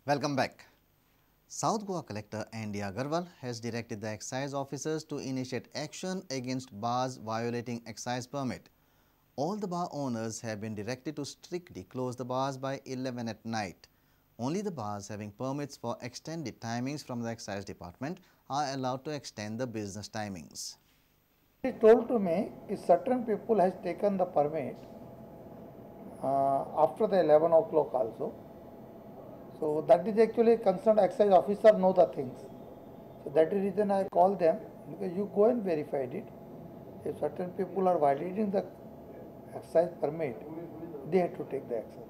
Welcome back. South Goa Collector Andy Agarwal has directed the excise officers to initiate action against bars violating excise permit. All the bar owners have been directed to strictly close the bars by 11 at night. Only the bars having permits for extended timings from the excise department are allowed to extend the business timings. It is told to me if certain people has taken the permit after the 11 o'clock also. So that is actually concerned excise officer know the things. So that is reason I call them, because you go and verify it. If certain people are violating the excise permit, they have to take the action.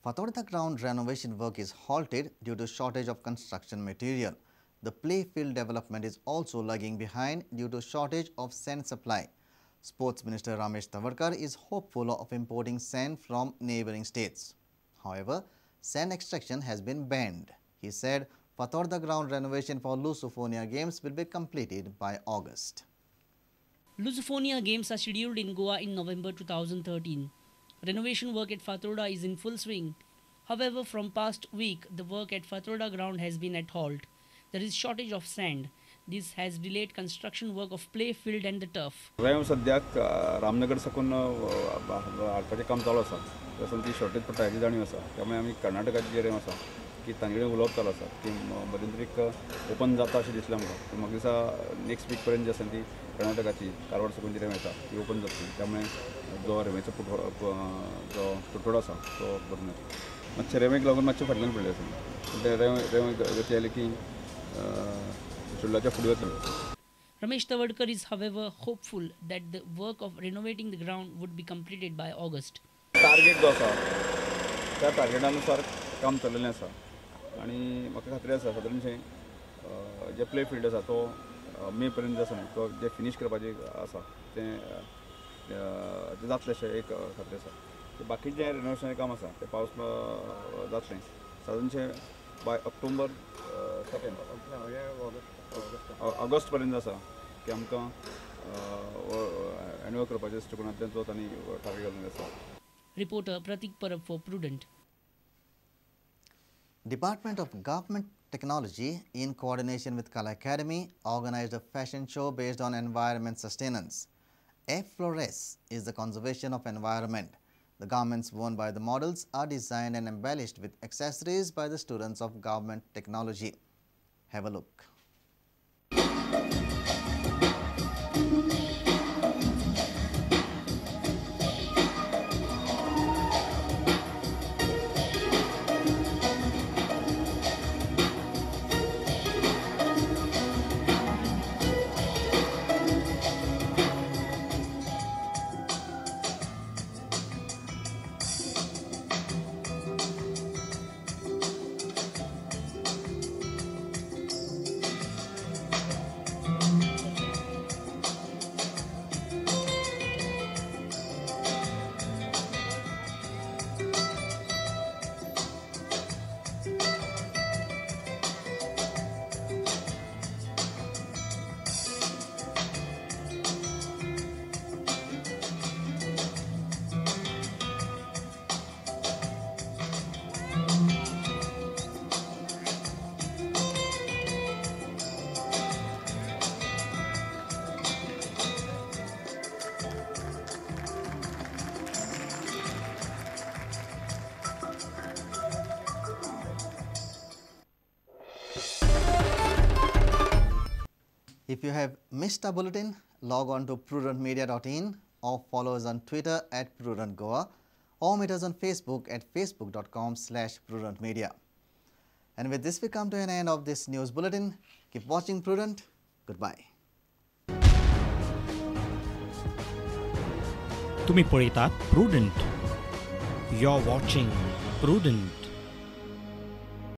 Fatorda ground renovation work is halted due to shortage of construction material. The playfield development is also lagging behind due to shortage of sand supply. Sports Minister Ramesh Tawadkar is hopeful of importing sand from neighbouring states. However, sand extraction has been banned. He said Fatorda ground renovation for Lusophonia Games will be completed by August. Lusophonia Games are scheduled in Goa in November 2013. Renovation work at Fatorda is in full swing. However, from past week, the work at Fatorda ground has been at halt. There is shortage of sand. This has delayed construction work of play field and the turf. रेंव सद्याक रामनगर साकून हाडपाचें काम चालू आसा. त्या ती shortage पडटा हेची जाणीव आसा. त्यामुळे आमी कर्नाटकाची जी रेंव आसा की तांचे कडेन उलोवप चालू आसा की मध्यंतरीक ओपन जाता अशें दिसलें आमकां. पूण म्हाका दिसता नेक्स्ट वीक पर्यंत जी आसा ती कर्नाटकाची कारवार साकून जी रेंव येता ती ओपन जातली. त्यामुळे जो रेंवेचो जो तुटवडो आसा तो भरून येतलो. मातशें रेंवेक लागून मातशें फाटल्यान पडलें आसा. पूण तें रेंव रेंव गती आयली की Ramesh Tawadkar is, however, hopeful that the work of renovating the ground would be completed by August. Target जो आसा त्या टार्गेटानुसार काम चललेलें आसा आनी म्हाका खात्री आसा सादारणशें जे प्ले फिल्ड आसा तो मे पर्यंत आसा न्ही तो जे फिनीश करपाचें आसा तें जातलें अशें एक खात्री आसा. बाकीचें रिनोवेशनाचें काम आसा तें पावस जातलें सादारणशें बाय ऑक्टोबर 2nd August पर्यंत आसा की आमकां एनुअल करपाचें दृश्टिकोणांतल्यान तो तांणी टार्गेट घालून आसा. Reporter Pratik Parab for Prudent. Department of Government Technology, in coordination with Kala Academy, organized a fashion show based on environment sustenance. F-Flores is the conservation of environment. The garments worn by the models are designed and embellished with accessories by the students of Government Technology. Have a look. If you have missed a bulletin, log on to prudentmedia.in or follow us on Twitter at prudentgoa or meet us on Facebook at facebook.com/prudentmedia. And with this, we come to an end of this news bulletin. Keep watching Prudent. Goodbye. तुम्ही पळयतात Prudent. You're watching Prudent.